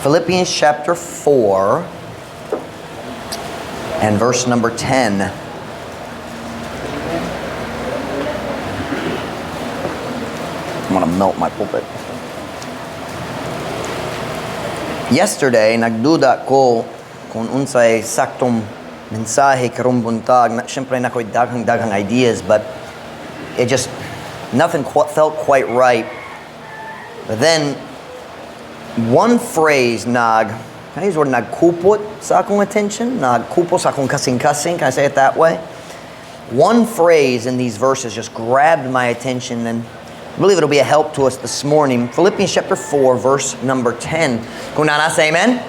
Philippians chapter 4 and verse number 10. I'm going to melt my pulpit. Yesterday, nagduda ko kung unsay saktong mensahe karong buntag. Siyempre, naa ko'y daghang-daghang ideas, but it just, nothing felt quite right. But then, one phrase nag, can I use the word nagkupot sa akong attention? Nagkupot sa akong kasing-kasing, can I say it that way? One phrase in these verses just grabbed my attention, and I believe it'll be a help to us this morning. Philippians chapter 4, verse number 10. Kung naa na, say amen.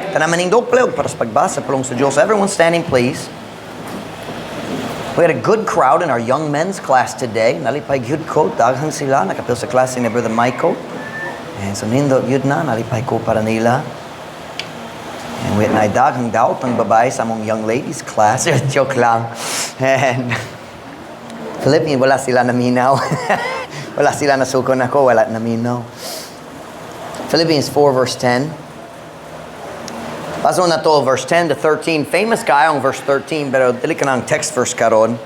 Tanan manindog palihog para sa pagbasa pulong sa Diyos. Everyone standing, please. We had a good crowd in our young men's class today. Nalipay gyud ko, daghan sila. Nakapil sa klase ni Brother Michael. And so nindot gyud na, nalipay ko para nila. And we had daghang daot ang babae sa among young ladies class. Joke lang. And Philippians, wala sila naminaw. Wala sila nasuko nako, wala naminaw. Philippians 4 verse 10. Basa nato verse 10 to 13. Famous kaayo ang verse 13, pero dili kanang text verse karon.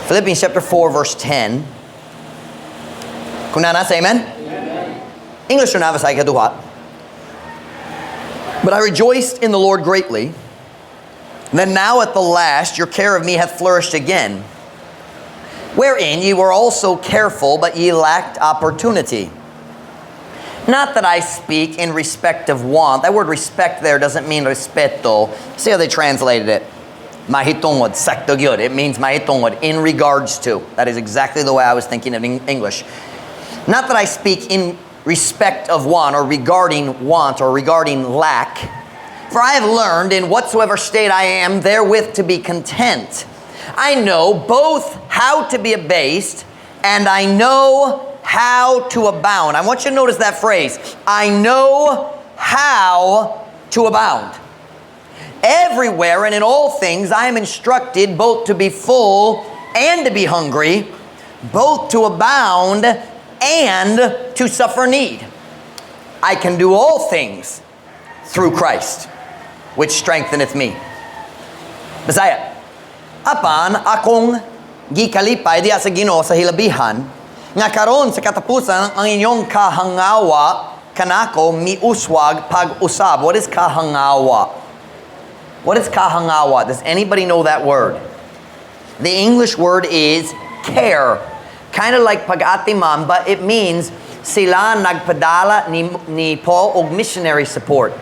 Philippians chapter 4 verse 10. Kung naa na, say amen? English or Bisaya kaduha. But I rejoiced in the Lord greatly, that now at the last your care of me hath flourished again, wherein ye were also careful, but ye lacked opportunity. Not that I speak in respect of want. That word "respect" there doesn't mean respeto. See how they translated it. Mahitungod, sakto gyud. It means mahitungod, in regards to. That is exactly the way I was thinking of English. Not that I speak in respect of want or regarding want or regarding lack. For I have learned in whatsoever state I am therewith to be content. I know both how to be abased and I know how to abound. I want you to notice that phrase. I know how to abound. Everywhere and in all things I am instructed both to be full and to be hungry, both to abound and to suffer need. I can do all things through Christ, which strengtheneth me. Bisaya. Apan akong gikalipay diha sa Ginoo sa hilabihan nga karon sa katapusan ang inyong kahangawa kanako miuswag pag-usab. What is kahangawa? What is kahangawa? Does anybody know that word? The English word is care. Kind of like pag-atiman, but it means sila nagpadala ni Paul og missionary support.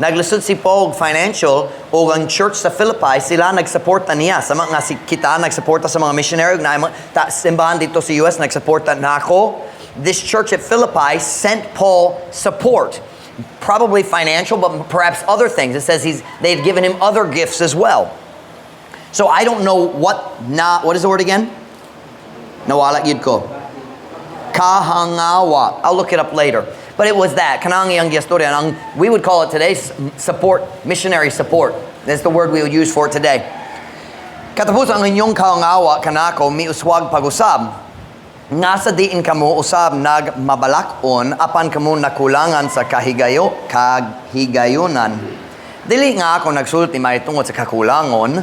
Naglisod si Paul og financial og ang church sa Philippi sila nagsuporta niya. Sama nga si kita nagsuporta sa mga missionary ug naay mga simbahan didto sa US nagsuporta nako. This church at Philippi sent Paul support. Probably financial, but perhaps other things. It says they've given him other gifts as well. So I don't know what na, what is the word again? Nawala gyud ko. Kahangawa. I'll look it up later. But it was that. Kanang iyang gistorya. Ang, we would call it today support, missionary support. That's the word we would use for it today. Katapos ang inyong kahangawa kanako miuswag pag-usab. Nga sa diin kamo usab nagmabalak-on apan kamo nakulangan sa kahigayunan. Dili nga ako nagsulti mahitungod sa kakulangon,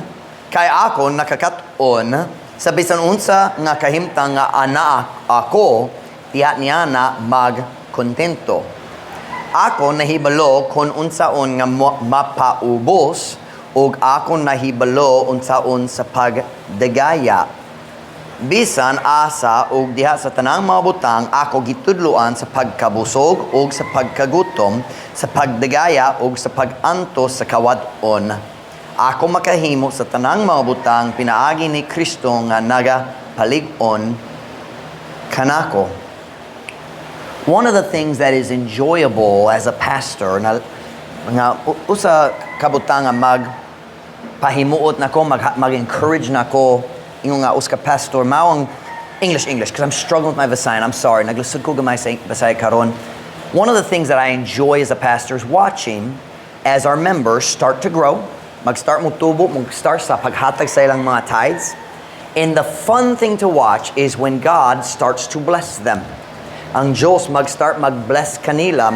kay ako nakakat-on sa bisan unsa nga kahimtang nga anaa ako, diha niya na magkontento. Ako nahibalo kon unsaon nga mapaubos ug ako nahibalo unsaon sa pagdagaya. Bisan asa ug diha sa tanang mga butang ako gitudloan sa pagkabusog ug sa pagkagutom, sa pagdagaya ug sa pag-antos sa kawad-on. Ako makahimo sa tanang mga butang pinaagi ni Kristo nga nagapalig-on kanako. One of the things that is enjoyable as a pastor na nga usa ka butang nga mag pahimuot nako, mag-encourage nako ingon nga usa ka pastor mao ang English, English, because I'm struggling with my Visayan. I'm sorry. Naglisod ko gamay sa Bisaya karon. One of the things that I enjoy as a pastor is watching as our members start to grow. Mag-start mo tubo, mag-start sa paghatag sa ilang mga tithes. And the fun thing to watch is when God starts to bless them. Ang Diyos mag-start mag-bless kanila,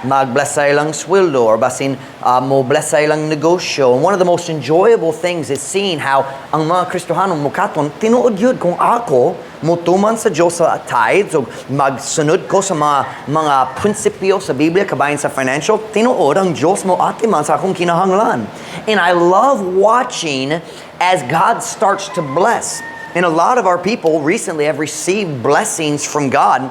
mag-bless sa ilang sweldo or basin mo bless sa ilang negosyo. And one of the most enjoyable things is seeing how ang mga Kristohanon mukaton, tinuod yun kung ako mutuman sa Diyos sa tithes o magsunod ko sa mga prinsipyo sa Biblia kabahin sa financial, tinuod ang Diyos mo atiman sa akong kinahanglan. And I love watching as God starts to bless. And a lot of our people recently have received blessings from God.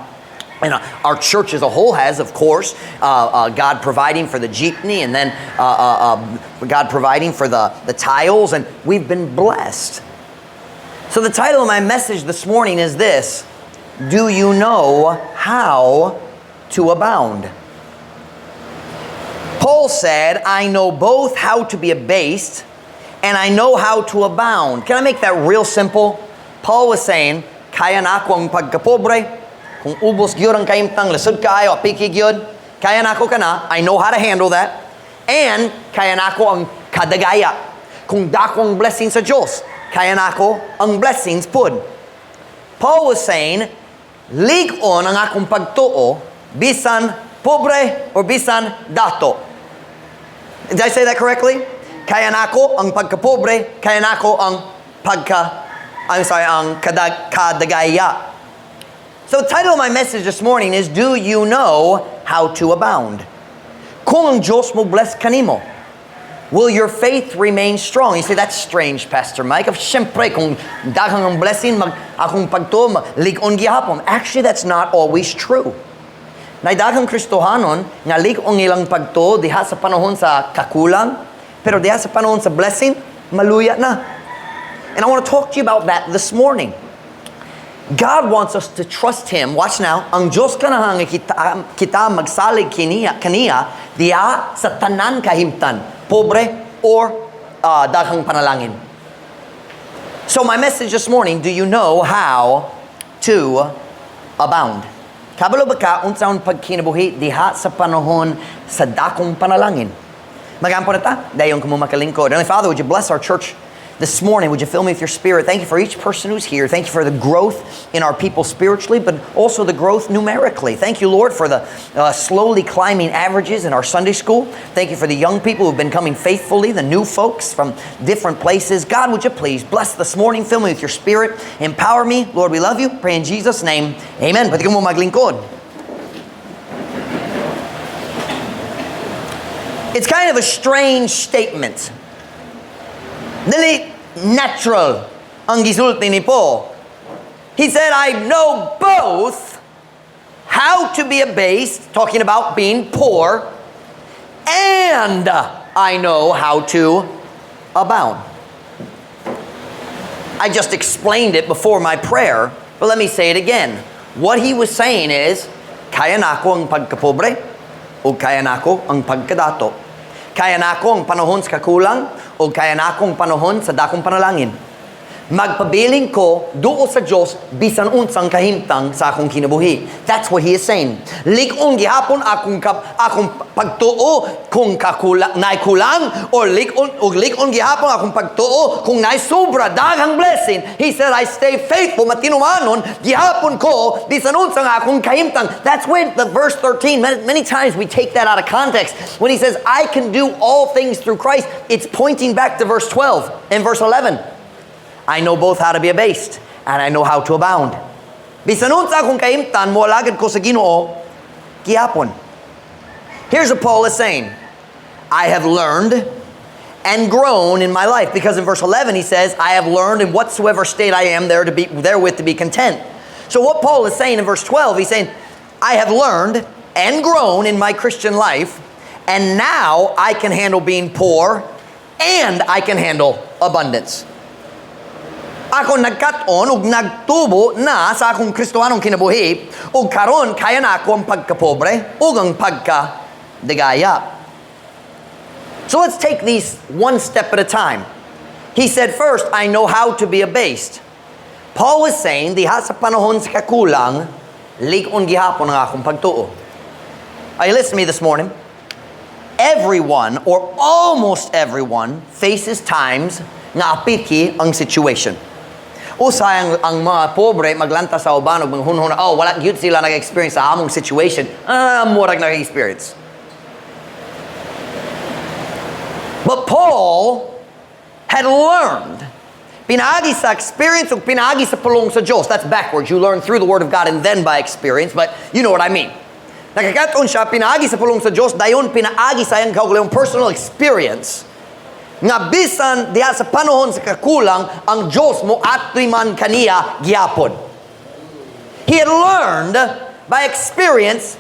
And our church as a whole has, of course, God providing for the jeepney and then God providing for the tiles, and we've been blessed. So the title of my message this morning is this: "Do You Know How to Abound?" Paul said, "I know both how to be abased and I know how to abound." Can I make that real simple? Paul was saying, kaya nako ang pagkapobre, kung ubos gyud ang kahimtang, lisod kaayo, apiki gyud, kaya nako kana, I know how to handle that. And kaya nako ang kadagaya. Kung dako ang blessing sa Diyos, kaya nako ang blessings pud. Paul was saying, lig-on ang akong pagtuo, bisan pobre or bisan dato. Did I say that correctly? Kaya nako ang pagkapobre, kaya nako ang pagka, I'm sorry, ang kadagaya. So the title of my message this morning is, "Do You Know How to Abound?" Kung ang Diyos mo bless kanimo, will your faith remain strong? You say, "That's strange, Pastor Mike. Of syempre, kung daghang ang blessing, akong pagtuo, lig-on gihapon." Actually, that's not always true. Nay daghang Kristohanon nga lig-on ilang pagtuo diha sa panahon sa kakulang, pero diha sa panahon sa blessing, maluya na. And I want to talk to you about that this morning. God wants us to trust Him. Watch now. Ang Diyos kanahang kita magsalig kaniya diha sa tanan kahimtan, pobre or daghang panalangin. So my message this morning, do you know how to abound? Kabalo ba ka unsaon pagkinabuhi diha sa panahon sa dakong panalangin? Magampo na ta, dayon kamo makalingkod. Heavenly Father, would you bless our church this morning? Would you fill me with your Spirit? Thank you for each person who's here. Thank you for the growth in our people spiritually, but also the growth numerically. Thank you, Lord, for the slowly climbing averages in our Sunday school. Thank you for the young people who've been coming faithfully, the new folks from different places. God, would you please bless this morning? Fill me with your Spirit. Empower me. Lord, we love you. Pray in Jesus' name. Amen. Pwede mo maglingkod. It's kind of a strange statement. Dili natural ang gisulti ni Paul. He said, "I know both how to be abased," talking about being poor, "and I know how to abound." I just explained it before my prayer, but let me say it again. What he was saying is, kaya nako ang pagkapobre, o kaya nako ang pagkadato. Kaya nako ang panahon sa kakulang, o kaya nako ang panahon sa dakong panalangin. Magpabiling ko duol sa Diyos bisan unsang kahimtang sa akong kinabuhi. That's what he is saying. Lig-on gihapon akong pagtuo kung kakula, naay kulang or lig-on og lig-on gihapon akong pagtuo kung naay sobra daghang blessing. He said, "I stay faithful, matinumanon gihapon ko bisan unsang akong kahimtang." That's when the verse 13, many, many times we take that out of context. When he says, "I can do all things through Christ," it's pointing back to verse 12 and verse 11. I know both how to be abased and I know how to abound. Bisan unsa akong kahimtan, moalagad ko sa Ginoo gihapon. Here's what Paul is saying. I have learned and grown in my life. Because in verse 11 he says, "I have learned in whatsoever state I am there to be therewith to be content." So what Paul is saying in verse 12, he's saying, "I have learned and grown in my Christian life, and now I can handle being poor and I can handle abundance." Ako nagkat-on ug nagtubo na sa akong Kristohanong kinabuhi ug karon kaya na ako ang pagkapobre ug ang pagkadagaya. So let's take these one step at a time. He said first, "I know how to be abased." Paul was saying, diha sa panahon sa kakulang, lig-on gihapon ang akong pagtuo. Are you listening to me this morning? Everyone, or almost everyone, faces times nga apiki ang situation. Usahay ang mga pobre maglanta sa uban ug manghunhuna, "Oh, wala gyud sila nag-experience sa among situation." Ah, murag nag-experience. But Paul had learned pinaagi sa experience o pinaagi sa pulong sa Diyos. That's backwards. You learn through the Word of God and then by experience, but you know what I mean. Nakakat-on siya, pinaagi sa pulong sa Diyos, dayon pinaagi sa iyang kaugalingong personal experience, nga bisan diha sa panahon sa kakulang, ang Diyos mo man kaniya gihapon. He had learned by experience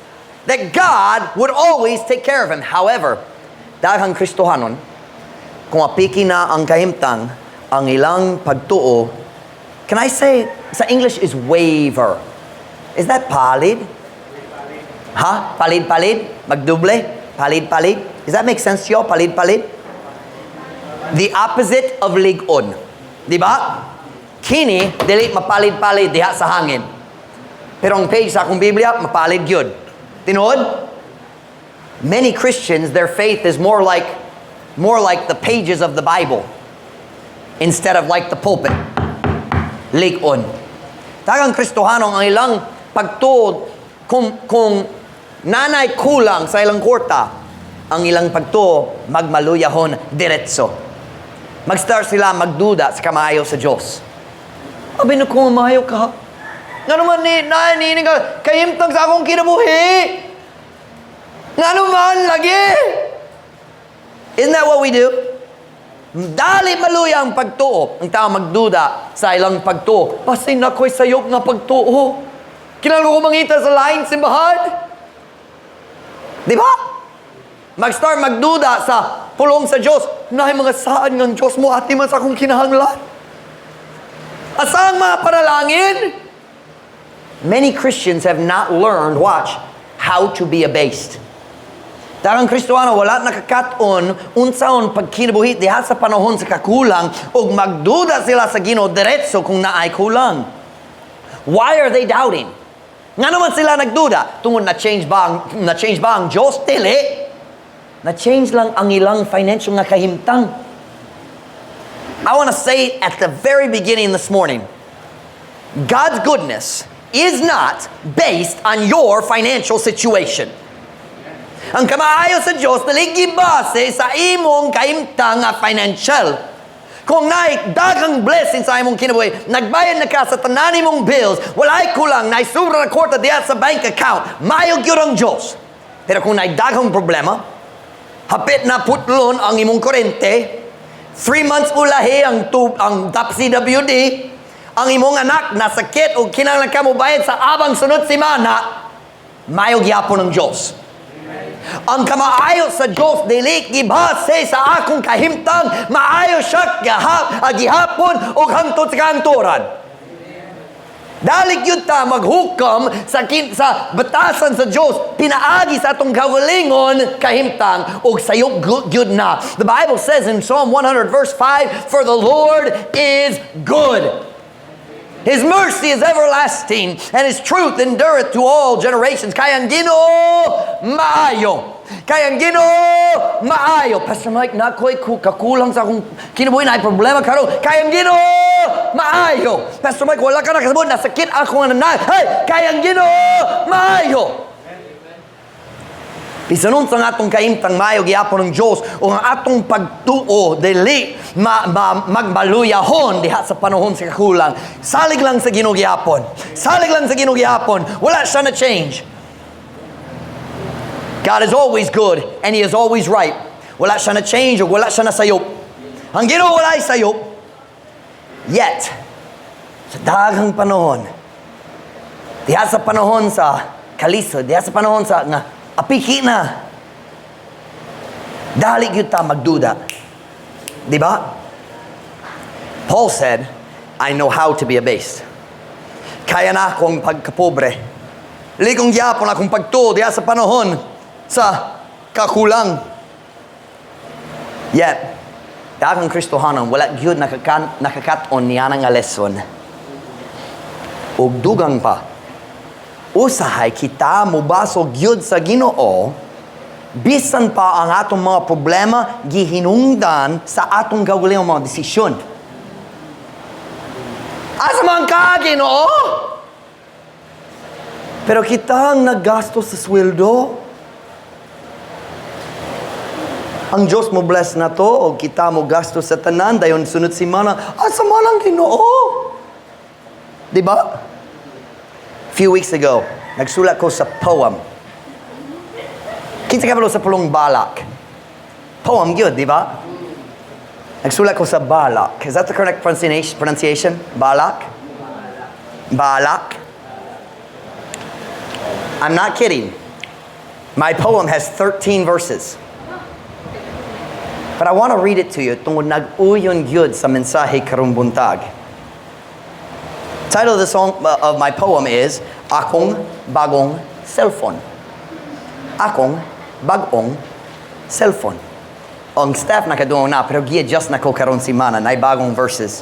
that God would always take care of him. However, daghang Kristohanon, kung apiki na ang kahimtang, ang ilang pagtuo, can I say, sa English is waver. Is that palid? Ha? Palid-palid? Magduble? Palid-palid? Does that make sense to you? Palid-palid? The opposite of lig-on. Di ba? Kini, dili mapalid-palid diha sa hangin. Pero ang page sa akong Biblia, mapalid gyud. Tinuod? Many Christians, their faith is more like the pages of the Bible instead of like the pulpit. Lig-on. Daghang Kristohano, ang ilang pagtuo, kung nanay kulang sa ilang kwarta, ang ilang pagtuo magmaluyahon diretso. Mag-start sila magduda sa kamaayo sa Diyos. Abi na kung maayo ka. Nga naman ni, na, ni, ka, kahimtang sa akong kinabuhi. Nga naman, lagi. Isn't that what we do? Dali maluya ang pagtuo. Ang tao magduda sa ilang pagtuo. Basin ako'y sayop nga pagtuo. Kinahanglan ko mangita sa laing simbahan. Di ba? Mag-start magduda sa pulong sa Diyos. Naay mga saan ng Diyos mo ati man sa akong kinahanglan. Asa ang mga panalangin? Many Christians have not learned, watch, how to be abased. Daghang Kristohano wala nakakat-on unsaon pagkinabuhi diha sa panahon sa kakulang ug magduda sila sa Ginoo diretso kung naay kulang. Why are they doubting? Nga naman sila nagduda? Tungod na change ba ang Diyos? Dili. Na change lang ang ilang financial nga kahimtang. I want to say at the very beginning this morning, God's goodness is not based on your financial situation. Ang kamaayo sa Diyos dili gibase sa imong kahimtang nga financial. Kung naay daghang blessing sa imong kinabuhi, nagbayad na ka sa tanan imong bills, walay kulang, naay sobra na kwarta diha sa bank account, maayo gyud ang Diyos. Pero kung naay daghang problema, hapit na putlon ang imong kuryente, 3 months ulahi ang DPWD, ang imong anak nasakit o kinahanglan ka mo bayad sa abang sunod semana, maayo gyapon ang Diyos. Ang kamaayo sa Diyos dili gibase sa akong kahimtang, maayo siya gihapon ug hangtod sa kahangturan. Dali gyud ta maghukam sa batasan sa Diyos pinaagi sa atong kaugalingon kahimtang ug sayop gyud na. The Bible says in Psalm 100 verse 5, "For the Lord is good. His mercy is everlasting, and His truth endureth to all generations." Kay ang Ginoo maayo. Kay ang Ginoo maayo. Pastor Mike, naa ko'y kakulang sa akong kinabuhi, naay problema karon. Kay ang Ginoo maayo. Pastor Mike, wala ka nakasabot, nasakit akong anak. Hey, kay ang Ginoo maayo. Bisan unsa ang atong kahimtang, maayo gihapon ang Diyos o ang atong pagtuo dili magmaluyahon diha sa panahon sa kakulang. Salig lang sa Ginoo gihapon. Salig lang sa Ginoo gihapon. Wala siya na change. God is always good and He is always right. Wala siya na change o wala siya na sayop. Ang Ginoo wala ay sayop. Yet, sa daghang panahon, diha sa panahon sa kalisod, diha sa panahon sa nga apiki na, dali gyud ta magduda. Di ba? Paul said, "I know how to be abased." Kaya na akong pagkapobre. Ligon gyapon akong pagtuo diha sa panahon sa kakulang. Yet, daghang Kristohanon wala gyud nakakat-on niya nga lesson. Ug dugang pa, usahay kita mobasog gyud sa Ginoo bisan pa ang atong mga problema gihinungdan sa atong kaugalingong mga desisyon. Asa Man ka, Ginoo? Pero kita ang naggasto sa sweldo. Ang Diyos mo bless na to, o kita mo gasto sa tanan, dayon sunod simana, asa man ang Ginoo? Di ba? Few weeks ago, nagsulat ko sa poem. Kinsa kabalo sa pulong "balak"? Poem gyud, di ba? Nagsulat ko sa balak. Is that the correct pronunciation? Pronunciation? Balak? Balak? I'm not kidding. My poem has 13 verses. But I want to read it to you tungod nag-uyon gyud sa mensahe karong buntag. Title of the song of my poem is "Akong Bagong Cellphone." Akong Bagong Cellphone. Ang staff nakadungog na, pero gi-adjust na ko karon simana na bagong verses.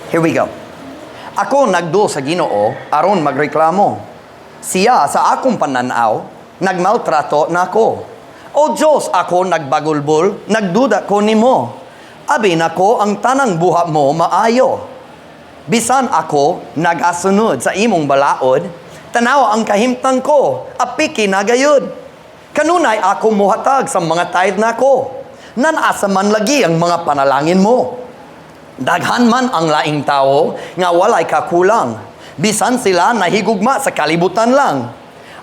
Here we go. Ako nagduol sa Ginoo aron magreklamo. Siya sa akong pananaw nagmaltrato nako. O Diyos, ako nagbagulbol, nagduda ko nimo. Abi nako ang tanang buhat mo maayo. Bisan ako nagasunod sa imong balaod, tanawa ang kahimtang ko, apiki na gayud. Kanunay ako mohatag sa mga tithe nako. Nan-asa man lagi ang mga panalangin mo. Daghan man ang laing tao nga walay kakulang. Bisan sila nahigugma sa kalibutan lang.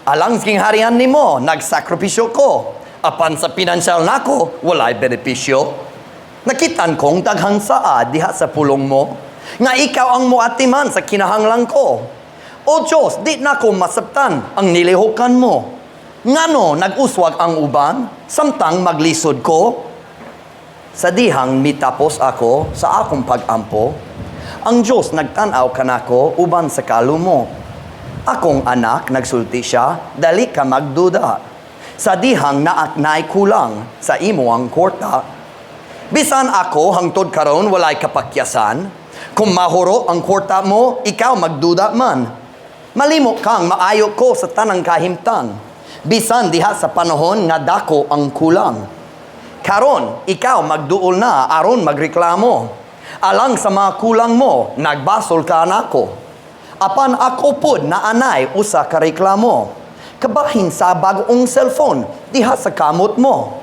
Alang sa gingharian nimo, nagsakripisyo ko. Apan sa pinansyal nako, walay benepisyo. Nakitan kong daghang saad diha sa pulong mo, nga ikaw ang muatiman sa kinahanglan ko. O Diyos, di nako masabtan ang nilihokan mo. Ngano nag-uswag ang uban, samtang maglisod ko? Sa dihang mitapos ako sa akong pag-ampo, ang Diyos nagtanaw kanako uban sa kalumo. "Akong anak," nagsulti siya, "dali ka magduda. Sa dihang naay kulang sa imo ang kwarta." Bisan ako hangtod karon walay kapakyasan, kung mahuro ang kwarta mo, ikaw magduda man. Malimok kang maayo ko sa tanang kahimtang. Bisan diha sa panahon nga dako ang kulang. Karon, ikaw magduol na aron magreklamo. Alang sa mga kulang mo, nagbasol ka nako. Apan ako pud naanay usa ka reklamo. Kabahin sa bagong cellphone diha sa kamot mo.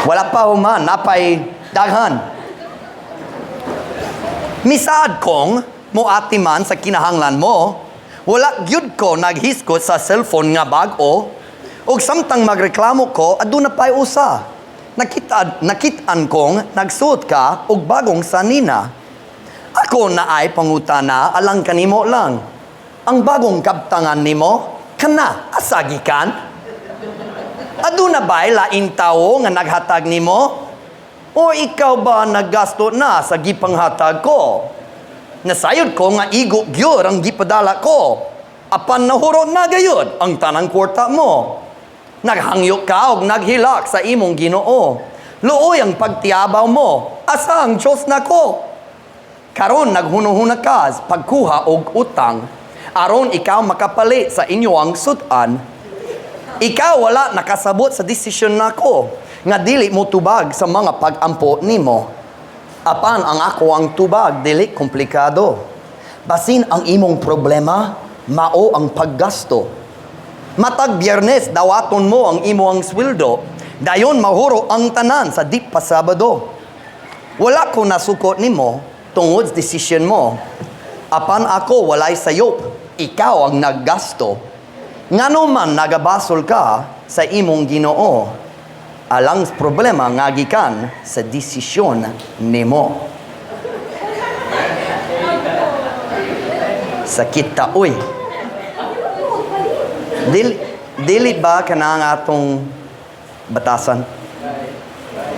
Wala pa human, napay daghan. Misaad kong moatiman sa kinahanglan mo, wala gyud ko naghiskot sa cellphone nga bag-o. Ug samtang magreklamo ko, aduna pay usa. Nakit-an kong nagsuot ka og bagong sanina. Ako naay pangutana alang kanimo lang. Ang bagong kabtangan nimo, kana asa gikan? Aduna ba'y laing tawo nga naghatag nimo? O ikaw ba naggasto na sa gipanghatag ko? Nasayod ko nga igo gyud ang gipadala ko. Apan nahuro na gayud ang tanang kwarta mo. Naghangyo ka og naghilak sa imong Ginoo. Luoy ang pagtiabaw mo. Asa ang Diyos nako? Karon naghunuhuna ka sa pagkuha og utang aron ikaw makapalit sa inyoang sud-an. Ikaw wala nakasabot sa desisyon nako nga dili mo tubag sa mga pag-ampo nimo. Apan ang ako ang tubag dili komplikado. Basin ang imong problema mao ang paggasto. Matag Biyernes dawaton mo ang imong sweldo, dayon mahuro ang tanan sa di pa Sabado. Wala ko nasukot nimo tungod sa desisyon mo. Apan ako walay sayop, ikaw ang naggasto. Ngano man nagabasol ka sa imong Ginoo alang sa problema nga gikan sa desisyon nimo. Sakit ta uy. Dili ba kana nga atong batasan?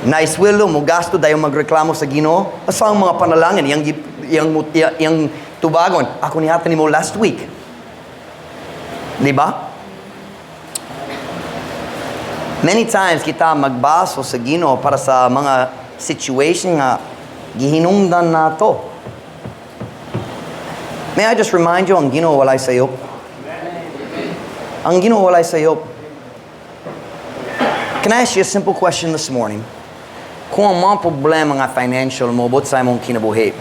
Naisweldo mo gasto dayon magreklamo sa Ginoo. Asa ang mga panalangin iyang tubagon? Ako nihatag nimo last week. Di ba? Many times kita magbasol sa Ginoo para sa mga situation nga gihinungdan nato. May I just remind you, ang Ginoo walay sayop. Ang Ginoo walay sayop. Can I ask you a simple question this morning? Kung ang mga problema nga financial moabot sa imong kinabuhi,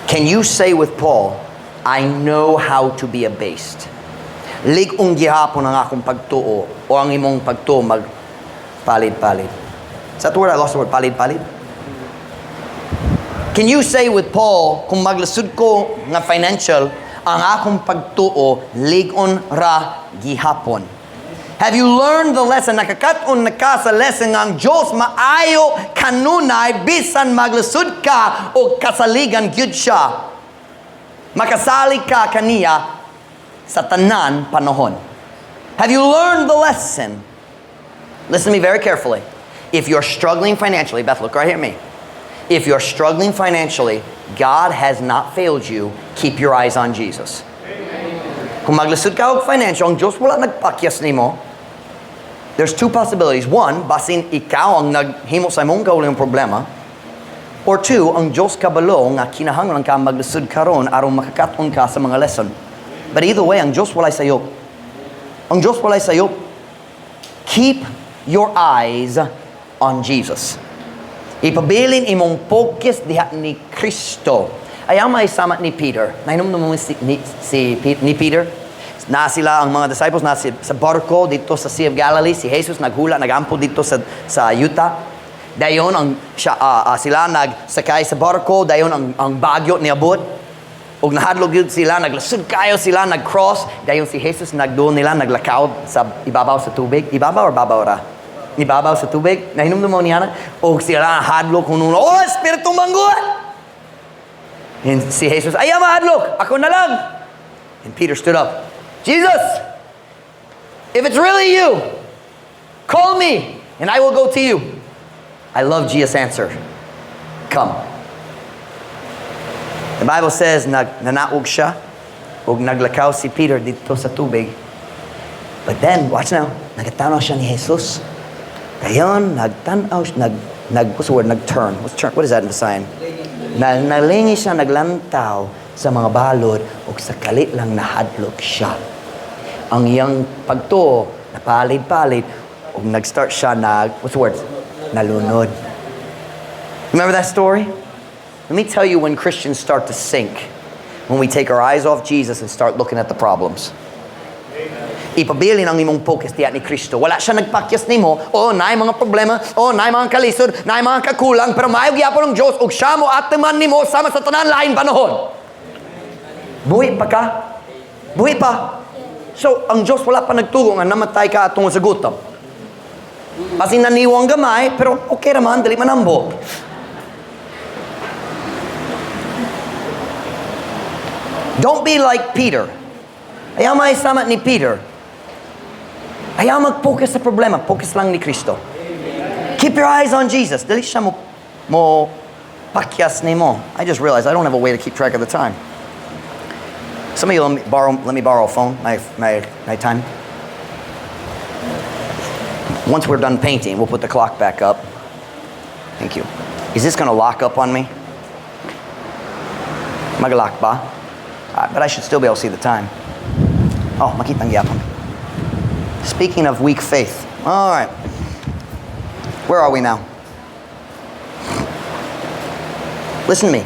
can you say with Paul, "I know how to be abased"? Lig-on gihapon ang akong pagtuo o ang imong pagtuo mag palid-palid. Is that the word? I lost the word. Palid-palid? Can you say with Paul, "Kung maglisod ko nga financial, ang akong pagtuo lig-on ra gihapon"? Have you learned the lesson? Nakakat-on na ka sa lesson nga ang Diyos maayo kanunay bisan maglisod ka o kasaligan gyud siya. Makasalig ka kaniya sa tanan panahon. Have you learned the lesson? Listen to me very carefully. If you're struggling financially, Beth, look right here at me. If you're struggling financially, God has not failed you. Keep your eyes on Jesus. Kung maglisod ka og financial, ang Diyos wala nagpakyas nimo. There's two possibilities. One, basin ikaw ang naghimo sa imong kaugalingong problema. Or two, ang Diyos kabalo nga kinahanglan ka maglisod karon aron makakat-on ka sa mga lesson. But either way, ang Diyos walay sayop. Ang Diyos walay sayop. Keep your eyes on Jesus. Ipabilin imong focus diha ni Kristo. Ayaw may sama ni Peter. Nahinumdom mo si ni Peter? Na sila ang mga disciples na si, sa barko dito sa Sea of Galilee. Si Jesus naghula, nagampo dito sa yuta. Dayon ang siya, sila nagsakay sa barko, dayon ang bagyo niabot. Ug nahadlok gyud sila, naglasud kayo sila, nag-cross. Dayon si Jesus nagduol nila, naglakaw sa ibabaw sa tubig. Ibabaw or babaw ra? Ibabaw sa tubig. Nahinumdum mo niya na? Og sila nahadlok kuno, "Oh, espiritu manggod!" And si Jesus, "Ayaw mahadlok, ako na lang." And Peter stood up. "Jesus, if it's really you, call me and I will go to you." I love Jesus' answer. "Come." The Bible says, nanaog siya, ug naglakaw si Peter dito sa tubig. But then, watch now, nagtanaw siya ni Jesus. Dayon, nagtanaw, nag, what's the word? Nag-turn. What's turn? What is that in the sign? Nalingi siya, naglantaw sa mga balod, ug sa kalit lang nahadlok siya. Ang iyang pagtuo, napalid-palid, ug nag-start siya nag, what's the word? Nalunod. Remember that story? Let me tell you when Christians start to sink. When we take our eyes off Jesus and start looking at the problems. Ipabilin ang imong focus diya ni Kristo. Wala siya nagpakyas nimo. Oh, naay mga problema. Oh, naay mga kalisod. Naay mga kakulang. Pero maayo gyapon ang Diyos ug siya mo atiman nimo sama sa tanan lain panahon. Buhi pa ka? Buhi pa. So, ang Diyos wala pa nagtugo nga namatay ka tungod sa gutom. Kasi naniwang gamay, pero okay raman, dali manambo. Don't be like Peter. Ayaw may sama ni Peter. Ayaw mag-focus sa problema. Focus lang ni Kristo. Keep your eyes on Jesus. Dili siya mo pakyas nimo. I just realized I don't have a way to keep track of the time. Somebody let me borrow a phone, my time. Once we're done painting, we'll put the clock back up. Thank you. Is this gonna lock up on me? Mag-lock ba? But I should still be able to see the time. Oh, makita gyapon. Speaking of weak faith. All right. Where are we now? Listen to me.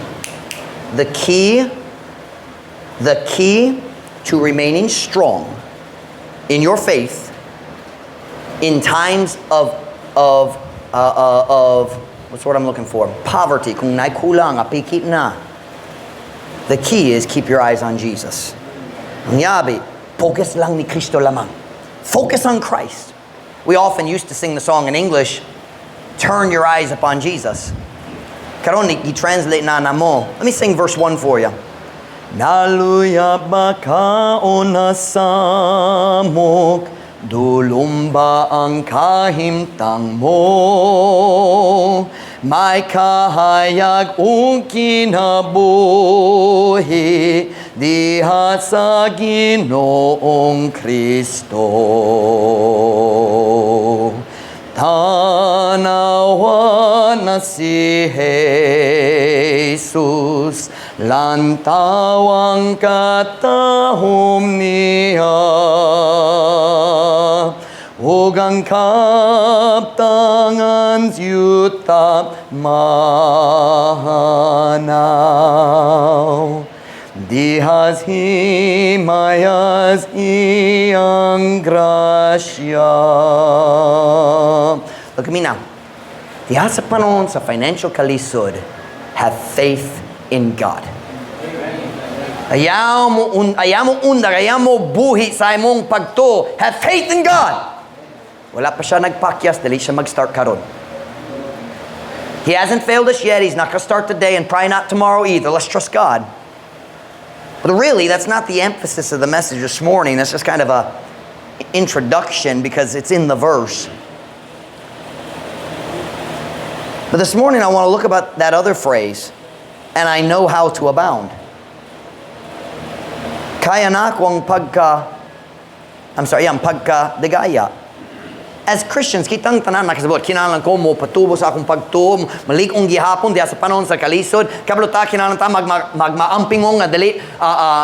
The key to remaining strong in your faith in times of what's the word I'm looking for? Poverty. Kung naikulang, apikit na. The key is keep your eyes on Jesus. Ang yabi, focus lang ni Kristo lamang. Focus on Christ. We often used to sing the song in English, "Turn Your Eyes Upon Jesus." Karon i-translate na namo. Let me sing verse 1 for you. Naluya ba ka o nasamok? Dulom ba ang kahimtang mo? May kahayag o kinabuhi diha sa Ginoong Kristo. Tanawa na si Jesus, lantawang katahom niya. Ug ang Iyang kaptangan yuta mahanaw. Dihas himayas iyang grasya. Look at me now. Diha sa panahon sa financial kalisod, have faith in God. Ayaw mo undag, ayaw mo buhi sa imong pagtuo. Have faith in God. Wala pa siya nagpakyas, dili siya mag-start karon. He hasn't failed us yet. He's not going to start today and probably not tomorrow either. Let's trust God. But really, that's not the emphasis of the message this morning. That's just kind of a introduction because it's in the verse. But this morning, I want to look about that other phrase, "And I know how to abound." Kaya nako ang pagka, I'm sorry, ang pagka dagaya. As Christians, kitang tanan nakasabot, kinahanglan ko mo patubo sa akong pagtuo, malig-on gihapon diha sa panahon sa kalisod, kabalo ta kinahanglan ta magmaampingon nga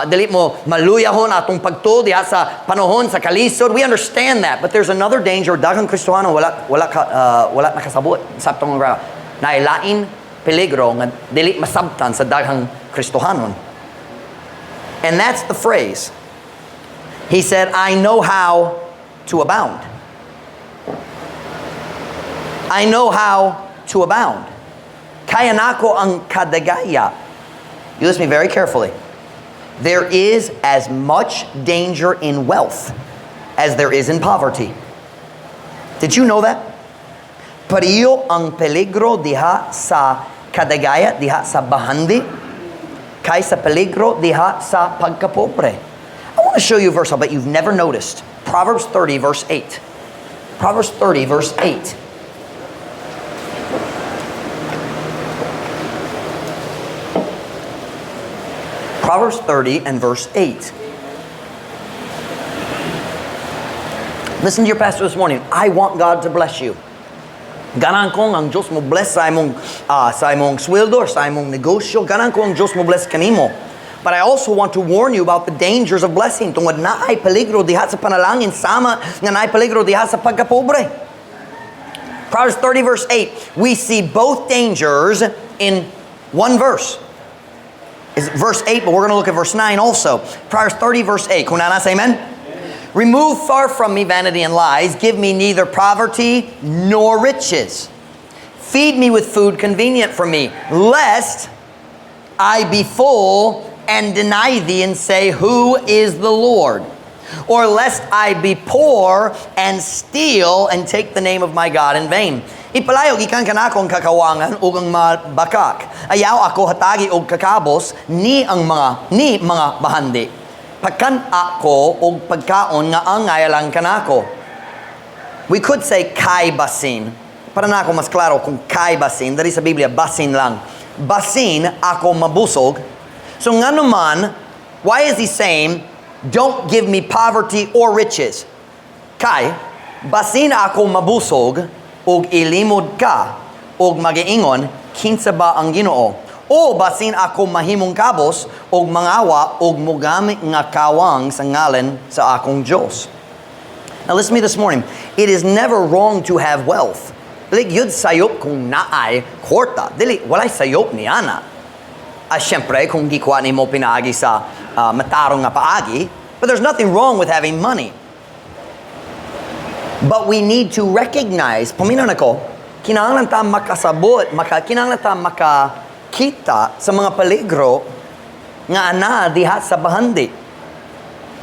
dili mo maluyahon atong pagtuo diha sa panahon sa kalisod. We understand that, but there's another danger daghang Kristohano wala nakasabot sa atong nailain peligro nga dili masabtan sa daghang Kristohanon. And that's the phrase. He said, "I know how to abound. I know how to abound." Kaya nako ang kadagaya. You listen to me very carefully. There is as much danger in wealth as there is in poverty. Did you know that? Pareho ang peligro diha sa kadagaya, diha sa bahandi, kaysa peligro diha sa pagkapobre. I want to show you a verse I bet you've never noticed. Proverbs 30, verse 8. Proverbs 30, verse 8. Proverbs 30 and verse 8. Listen to your pastor this morning. I want God to bless you. Ganahan ko ang Diyos mo bless sa imong sweldo or sa imong negosyo. Ganahan ko ang Diyos mo bless kanimo. But I also want to warn you about the dangers of blessing. Tungod naay peligro diha sa panalangin sama nga naay peligro diha sa pagkapobre. Proverbs 30 verse 8. We see both dangers in one verse. Is verse 8, but we're going to look at verse 9 also. Proverbs 30 verse 8. Kung naa na, say amen. Remove far from me vanity and lies. Give me neither poverty nor riches. Feed me with food convenient for me, lest I be full and deny thee and say, 'Who is the Lord?' Or lest I be poor and steal and take the name of my God in vain. Ipalayo gikan kanako ang kakawangan ug ang mabakak. Ayaw ako hatagi og kakabos ni mga bahandi. Pagkan-a ko og pagkaon nga angay lang kanako. We could say kay basin. Para nako mas klaro kung kay basin, diri sa Biblia basin lang. Basin ako mabusog. So ngano man, why is he saying, "Don't give me poverty or riches"? Kay basin ako mabusog ug ilimod ka ug magiingon, "Kinsa ba ang Ginoo?" O basin ako mahimong kabos og mangawa og mogamit nga kawang sa ngalan sa akong Diyos. Now listen to me this morning. It is never wrong to have wealth. Dili gyud sayop kung naay kwarta. Dili, walay sayop ni ana. Siyempre, kung gikuha nimo pinaagi sa matarong nga paagi, but there's nothing wrong with having money. But we need to recognize, paminaw nako, kinahanglan ta makasabot, kinahanglan ta makakita sa mga peligro nga ana diha sa bahandi.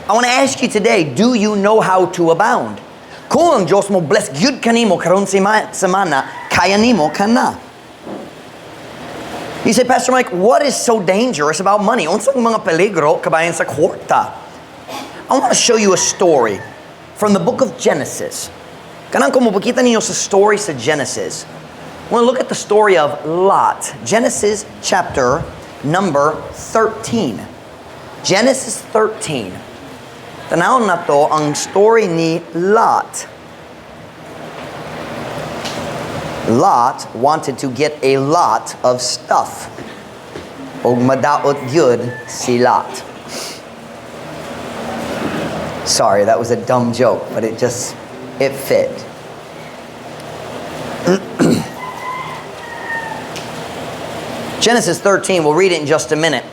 I want to ask you today, do you know how to abound? Kung ang Diyos mo bless gyud kanimo karon semana, kaya nimo kana. You say, "Pastor Mike, what is so dangerous about money? Unsang mga peligro kabahin sa kwarta?" I want to show you a story from the book of Genesis. Kanang kung mapakita ninyo sa story sa Genesis. I want to look at the story of Lot. Genesis chapter number 13. Genesis 13. Tanawon nato ang story ni Lot. Lot wanted to get a lot of stuff. Og madaot gyud si Lot. Sorry, that was a dumb joke, but it fit. Genesis 13, we'll read it in just a minute.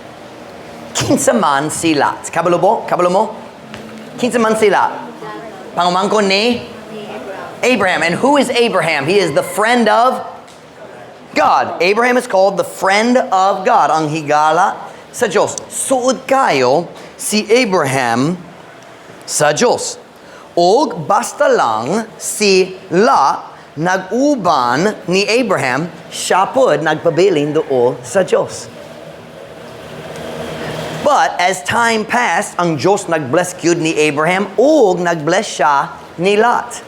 Kinsa man si Lot? Kabalo bo? Kabalo mo? Kinsa man si Lot? Pangumangkon ni Abraham. And who is Abraham? He is the friend of God. Abraham is called the friend of God. Ang higala sa Diyos. Suod kaayo si Abraham sa Diyos. Og basta lang si Lot nag-uban ni Abraham, siya pod nagpabilin duol sa Diyos. But as time passed, ang Diyos nag-bless gyud ni Abraham ug nag-bless siya ni Lot.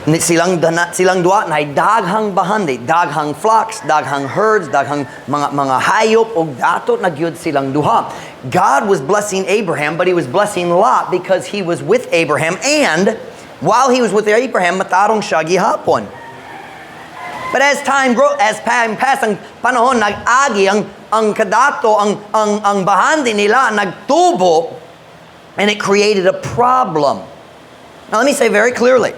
Silang duha na daghang bahandi, daghang flocks, daghang herds, daghang mga hayop ug dato na gyud silang duha. God was blessing Abraham, but he was blessing Lot because he was with Abraham, and while he was with Abraham, matarong siya gihapon. But as time passed, ang panahon nag-agi, ang kadato, ang bahandi nila nagtubo, and it created a problem. Now let me say very clearly,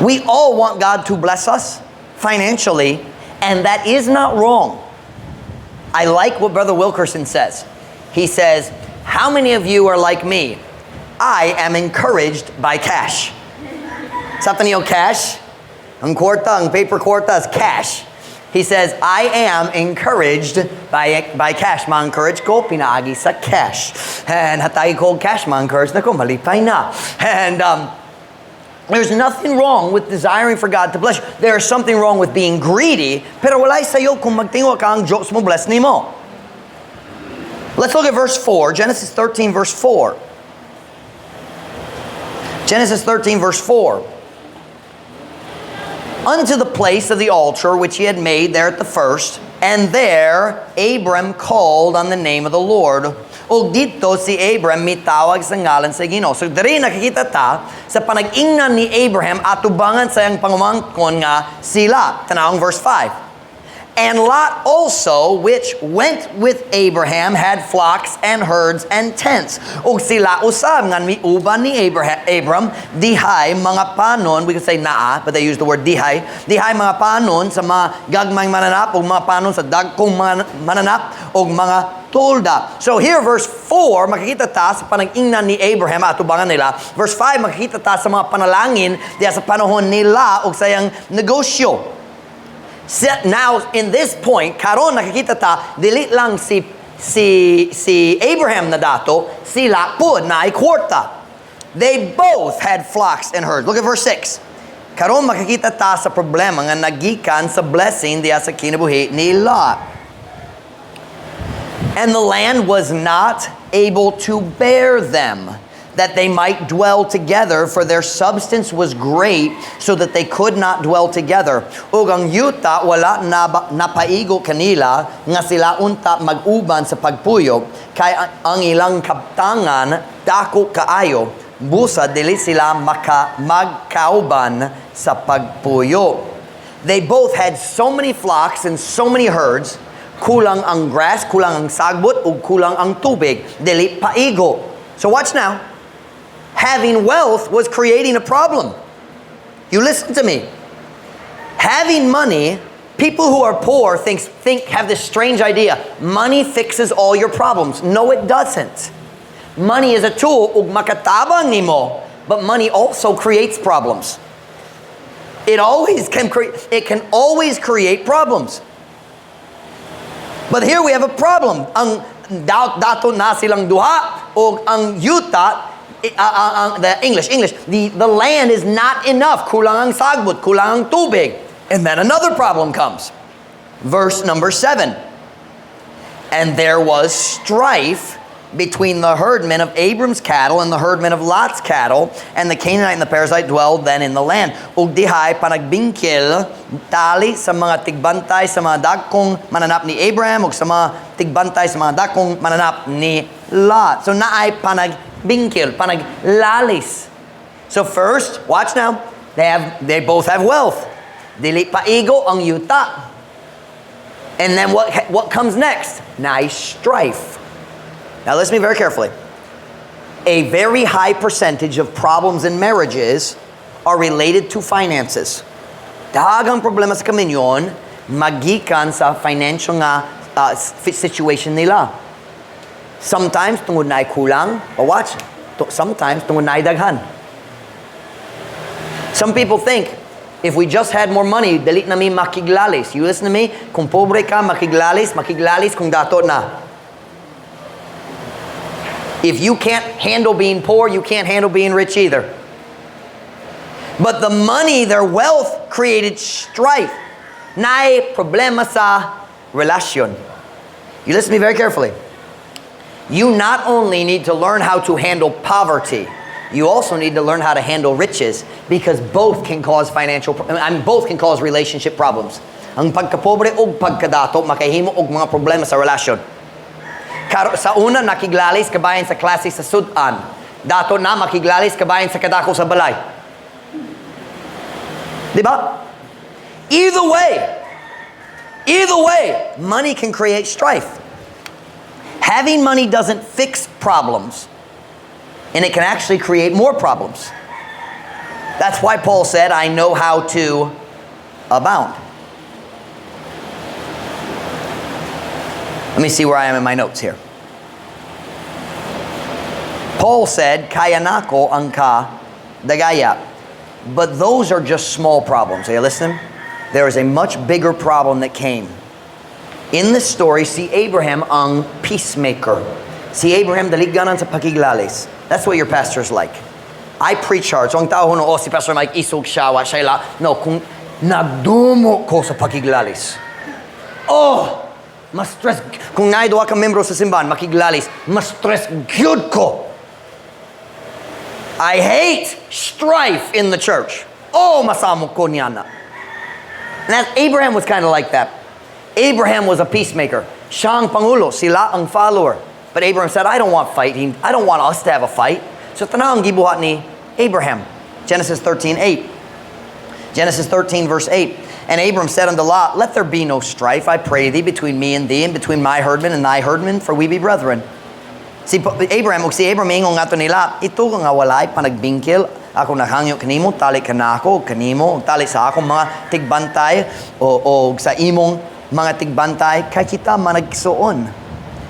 we all want God to bless us financially, and that is not wrong. I like what Brother Wilkerson says. He says, "How many of you are like me? I am encouraged by cash." Sabtan niyo cash? Ang kwarta, ang paper kwarta is cash. He says, "I am encouraged by cash." Ma-encourage ko, pinaagi sa cash. And hatagi ko og cash, ma-encourage na ko, malipay na. And there's nothing wrong with desiring for God to bless you. There's something wrong with being greedy, pero walay sayo kung magtinguha ka ang Diyos mo bless nimo. Let's look at verse 4, Genesis 13, verse 4. Genesis 13, verse 4. Unto the place of the altar which he had made there at the first, and there Abram called on the name of the Lord. Ug didto si Abram mitawag sa ngalan sa Ginoo. So diri nakikita ta sa panag-ingnan ni Abraham atubangan sa iyang pangumangkon nga si Lot. Tanawang verse 5. And Lot also, which went with Abraham, had flocks and herds and tents. Ug sila usab nga miuban ni Abraham, Abram, dihay mga panon, we could say naa, but they use the word dihay, dihay mga panon sa mga gagmayng mananap, ug mga panon sa dagkong mga mananap, ug mga tolda. So here, verse 4, makikita ta sa panag-ingnan ni Abraham, atubangan nila. Verse 5, makikita ta sa mga panalangin diya sa panahon nila ug sa iyang negosyo. Now, in this point, karon nakikita ta, dili lang si Abraham na dato, sila pod naay kwarta. They both had flocks and herds. Look at verse 6. Karon makikita ta sa problema nga nagikan sa blessing diya sa kinabuhi ni Lot. And the land was not able to bear them, that they might dwell together, for their substance was great, so that they could not dwell together. Ug ang yuta wala na napaigo kanila nga sila unta mag-uban sa pagpuyo, kay ang ilang kabtangan dako kaayo, busa dili sila maka magkauban sa pagpuyo. They both had so many flocks and so many herds, kulang ang grass, kulang ang sagbot, ug kulang ang tubig. Dili paigo. So watch now. Having wealth was creating a problem. You listen to me. Having money, people who are poor think have this strange idea. Money fixes all your problems. No, it doesn't. Money is a tool ug makatabang nimo, but money also creates problems. It can always create problems. But here we have a problem. Ang dato na silang duha o ang yuta the English, the land is not enough. Kulang ang sagbot, kulang ang tubig. And then another problem comes. Verse number 7. And there was strife between the herdmen of Abram's cattle and the herdmen of Lot's cattle, and the Canaanite and the Perizzite dwelled then in the land. Ug dihay panagbingkil tali sa mga tigbantay sa mga dagkong mananap ni Abraham ug sa mga tigbantay sa mga dagkong mananap ni Lot. So naay panagbingkil, panaglalis. So first, watch now, they both have wealth. Dili paigo ang yuta. And then what comes next? Naay strife. Now listen to me very carefully. A very high percentage of problems in marriages are related to finances. Daghang problema sa kaminyoon magikan sa financial nga situation nila. Sometimes tungod naay kulang, but watch, sometimes tungod naay daghan. Some people think if we just had more money, dili na mi makiglalis. You listen to me? Kung pobre ka, makiglalis, makiglalis kung dato na. If you can't handle being poor, you can't handle being rich either. But the money, their wealth, created strife. Naay problema sa relasyon. You listen to me very carefully. You not only need to learn how to handle poverty, you also need to learn how to handle riches because both can cause financial, I mean, both can cause relationship problems. Ang pagkapobre ug pagkadato makahimo og mga problema sa relasyon. Sa una, nakiglalis kabahin sa klase sa sud-an. Dato na, makiglalis kabahin sa kadako sa balay. Di ba? Either way, money can create strife. Having money doesn't fix problems, and it can actually create more problems. That's why Paul said, "I know how to abound." Let me see where I am in my notes here. Paul said, "Kaya nako ang kadagaya." But those are just small problems. Are you listening? There is a much bigger problem that came. In this story, si Abraham ang peacemaker. Si Abraham dili ganahan sa pakiglalis. That's what your pastor's like. I preach hard. So ang tao no, "Oh, si Pastor Mike, isog siya, wa siya la." No, kung nagdumo ko sa pakiglalis. Oh, mas stress. Kung naay duha ka membro sa simbahan, makiglalis, mas stress gyud ko. I hate strife in the church. Oh, masamok ko niya na. And Abraham was kind of like that. Abraham was a peacemaker. Siya ang pangulo, sila ang follower. But Abraham said, "I don't want fighting. I don't want us to have a fight." So tanaw ang gibuhat ni Abraham. Genesis 13:8. Genesis 13 verse 8. And Abram said unto Lot, "Let there be no strife, I pray thee, between me and thee, and between my herdmen and thy herdmen, for we be brethren." Si Abraham, ug si Abraham ingon ngadto ni Lot, "Ito nga walay panagbingkil, ako naghangyo kanimo, tali kanako, kanimo, ug tali sa akong mga tigbantay, o sa imong mga tigbantay, kay kita managsuon."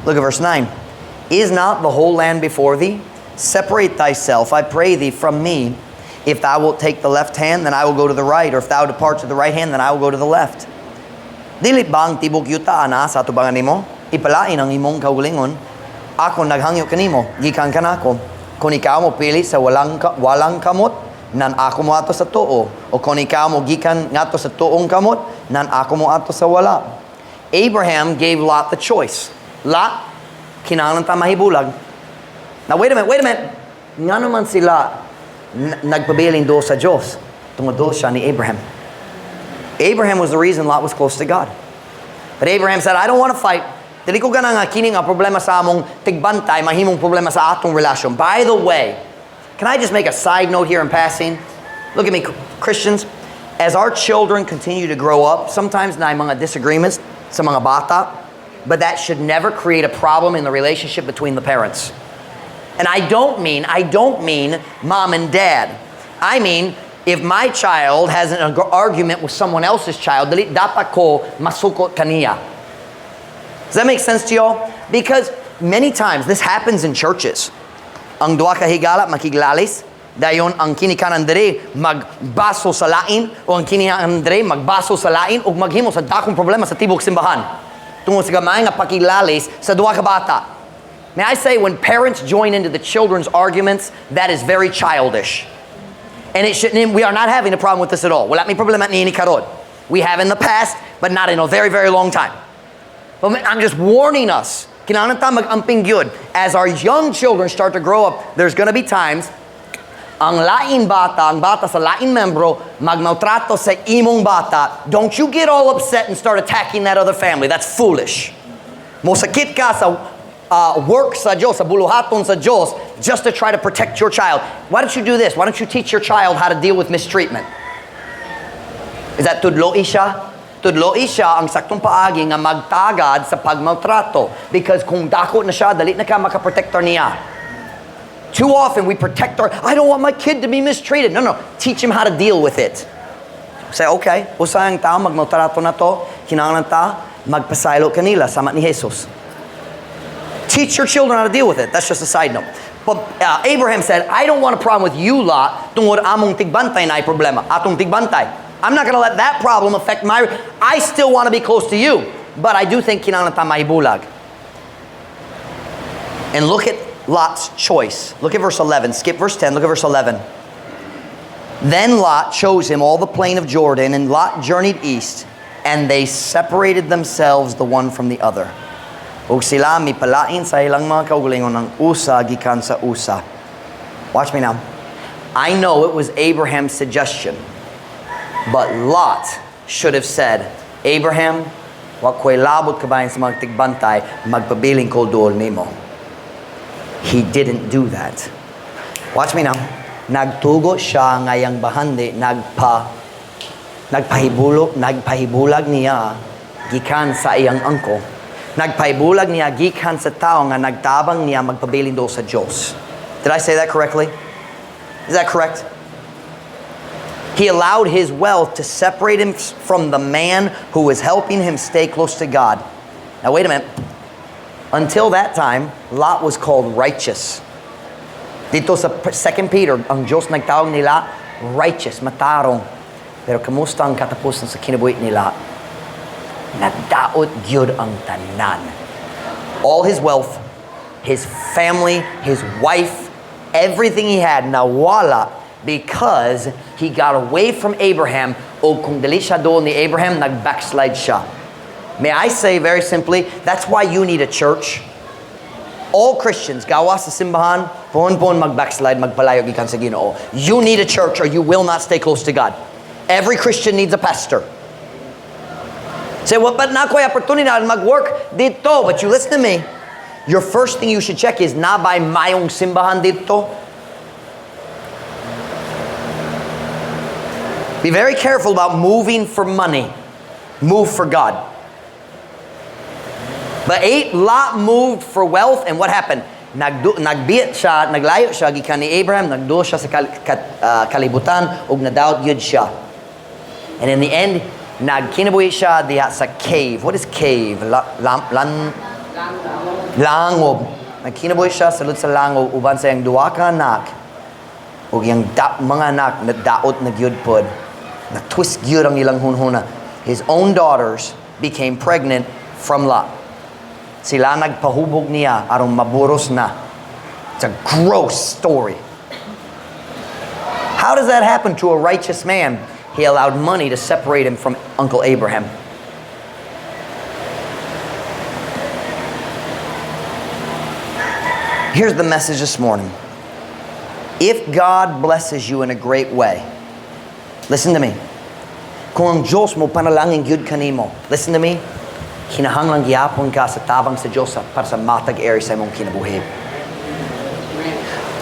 Look at verse 9. "Is not the whole land before thee? Separate thyself, I pray thee, from me. If thou wilt take the left hand, then I will go to the right. Or if thou depart to the right hand, then I will go to the left. Dili ba ang tibok yuta ana sa atubangan nimo? Ipalain ang imong kaugalingon. Ako naghangyo kanimo, gikan kanako. Kung ikaw mo pili sa walang kamot, nan ako mo ato sa tuo. O kung ikaw mo gikan ngadto sa tuong kamot, nan ako mo ato sa wala." Abraham gave Lot the choice. "Lot, kinahanglan ta mahibulag." Now wait a minute, wait a minute. Ngano man sila nagpabiling duol sa Diyos? Tungod duol siya ni Abraham. Abraham was the reason Lot was close to God. But Abraham said, "I don't want to fight. Dili ko gana nga kini nga problema sa among tigbantay, mahimong problema sa atong relasyon." By the way, can I just make a side note here in passing? Look at me, Christians. As our children continue to grow up, sometimes naay mga disagreements sa mga bata, but that should never create a problem in the relationship between the parents. And I don't mean mom and dad. I mean, if my child has an argument with someone else's child, dili dapat ko masukot kaniya. Does that make sense to y'all? Because many times this happens in churches. Ang duha ka higala makiglalis, dayon ang kinikanan diri magbaso sa lain o ang kinikanan diri magbaso sa lain ug maghimo sa dakong problema sa tibok simbahan. Tungod sa gamay nga pakiglalis sa duha ka bata. May I say, when parents join into the children's arguments, that is very childish. And it shouldn't, we are not having a problem with this at all. Wala may problema niini karon. We have in the past, but not in a very, very long time. But I'm just warning us. Kinahanglan ta mag-amping gyud. As our young children start to grow up, there's gonna be times ang lain bata, ang bata sa lain membro, magmaltrato sa imong bata. Don't you get all upset and start attacking that other family. That's foolish. Mosakit ka sa work sa Diyos, sa buluhaton sa Diyos, just to try to protect your child. Why don't you do this? Why don't you teach your child how to deal with mistreatment? Is that tudloi siya? Tudloi siya ang saktong paagi nga magtagad sa pagmaltrato. Because kung dako na siya, dali na ka makaprotektor niya. Too often we protect our, "I don't want my kid to be mistreated." No. Teach him how to deal with it. Say, "Okay, usa ang tao magmaltrato nato, kinahanglan ta magpasaylo kanila sama ni Jesus." Teach your children how to deal with it. That's just a side note. But Abraham said, "I don't want a problem with you lot tungod among tigbantay naay problema. Atong tigbantay. I'm not going to let that problem affect my. I still want to be close to you. But I do think kinahanglan ta mahibulag." And look at Lot's choice. Look at verse 11. Skip verse 10. Look at verse 11. Then Lot chose him all the plain of Jordan, and Lot journeyed east, and they separated themselves the one from the other. Ug sila mipalain sa ilang mga kaugalingon ang usa gikan sa usa. Watch me now. I know it was Abraham's suggestion, but Lot should have said, "Abraham, wa ko'y labot kabahin sa mga tigbantay, magpabilin ko duol nimo." He didn't do that. Watch me now. Nagtugo siya nga iyang bahandi, nagpahibulag niya gikan sa iyang uncle. Nagpahibulag niya gikan sa tao nga nagtabang niya magpabilin duol sa Diyos. Did I say that correctly? Is that correct? He allowed his wealth to separate him from the man who was helping him stay close to God. Now, wait a minute. Until that time, Lot was called righteous. Didto sa 2 Peter, ang Diyos nagtawag nila righteous, matarong. Pero kamusta ang katapusan sa kinabuhi nila? Nadaot gyud ang tanan. All his wealth, his family, his wife, everything he had nawala because he got away from Abraham o kung dili siya duol ni Abraham, nag-backslide siya. May I say very simply, that's why you need a church. All Christians, gawas sa simbahan, puhon-puhon mag-backslide, magpalayo gikan sa Ginoo. You need a church or you will not stay close to God. Every Christian needs a pastor. Say, "Well, but naa ko'y oportunidad mag-work didto." But you listen to me. Your first thing you should check is, naa bay maayong simbahan didto? Be very careful about moving for money. Move for God. But eight, Lot moved for wealth, and what happened? Nagbiya siya, naglayo siya gikan ni Abraham, nagduol siya sa kalibutan, ug nadaot gyud siya. And in the end, nagkinabuhi siya diha sa cave. What is cave? Langob. Nagkinabuhi siya sa sulod sa langob uban sa iyang duha ka anak ug iyang mga anak na daot na gyud pod. Na twist gyud ang ilang hunhuna. His own daughters became pregnant from Lot. Sila nagpahubog niya aron maburos na. It's a gross story. How does that happen to a righteous man? He allowed money to separate him from Uncle Abraham. Here's the message this morning. If God blesses you in a great way, listen to me. Kung ang Diyos mo panalangin gyud kanimo, listen to me, kinahanglan gihapon ka sa tabang sa Diyos para sa matag area sa imong kinabuhi.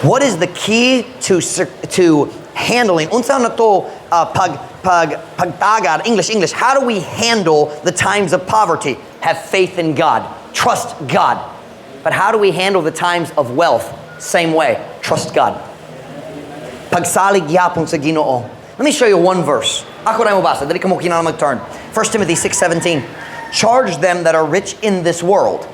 What is the key to handling unsa na to pag pag pagtagad, English, English, how do we handle the times of poverty? Have faith in God. Trust God. But how do we handle the times of wealth? Same way. Trust God. Pagsalig gyapon sa Ginoo. Let me show you one verse. Ako na mobasa. Dili kamo kinahanglan mag-turn. 1 Timothy 6:17. Charge them that are rich in this world,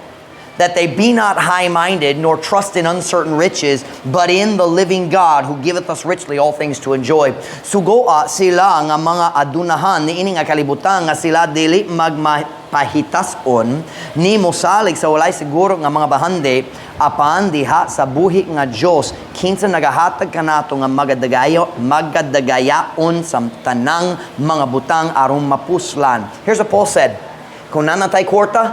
that they be not high-minded, nor trust in uncertain riches, but in the living God, who giveth us richly all things to enjoy. Sugoa sila nga mga adunahan niini nga kalibutan nga sila dili magmapahitason ni mosalig sa walay siguro nga mga bahandi apan diha sa buhi nga Dios kinsa nagahatag kanato nga magadagayaon sa tanang mga butang aron mapuslan. Here's what Paul said. Kung naa na tay kwarta,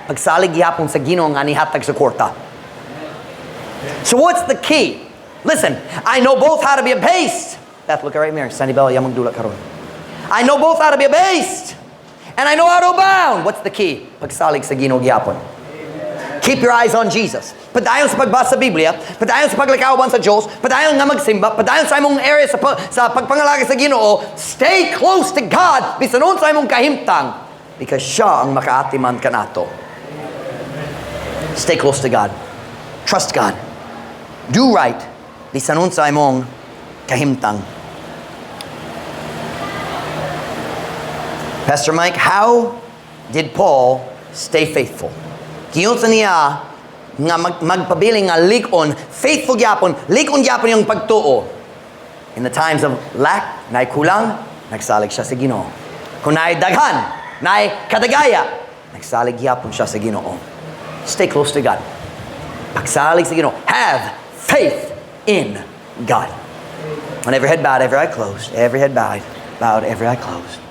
pagsalig gihapon sa Ginoo nga nihatag sa kwarta. So what's the key? Listen, I know both how to be abased. Beth, look right here. Sandy Bell, yamang dula karon. I know both how to be abased and I know how to abound. What's the key? Pagsalig sa Ginoo gihapon. Keep your eyes on Jesus. Padayon sa pagbasa sa Biblia, padayon sa paglakaw sa Diyos, padayon nga magsimba, padayon sa imong area sa pagpangalaga sa Ginoo. Stay close to God bisan unsa imong kahimtang because siya ang makaatiman kanato. Stay close to God. Trust God. Do right. Bisan unsa imong kahimtang. Pastor Mike, how did Paul stay faithful? Giunsa niya nga magpabiling nga lig-on, faithful gyapon, lig-on gyapon iyang pagtuo? In the times of lack, naay kulang, nagsalig siya sa Ginoo. Kung naay daghan, naay kadagaya, nagsalig gyapon siya sa Ginoo. Stay close to God. Pagsalig sa Ginoo. Have faith in God. On every head bowed, every eye closed. Every head bowed, every eye closed.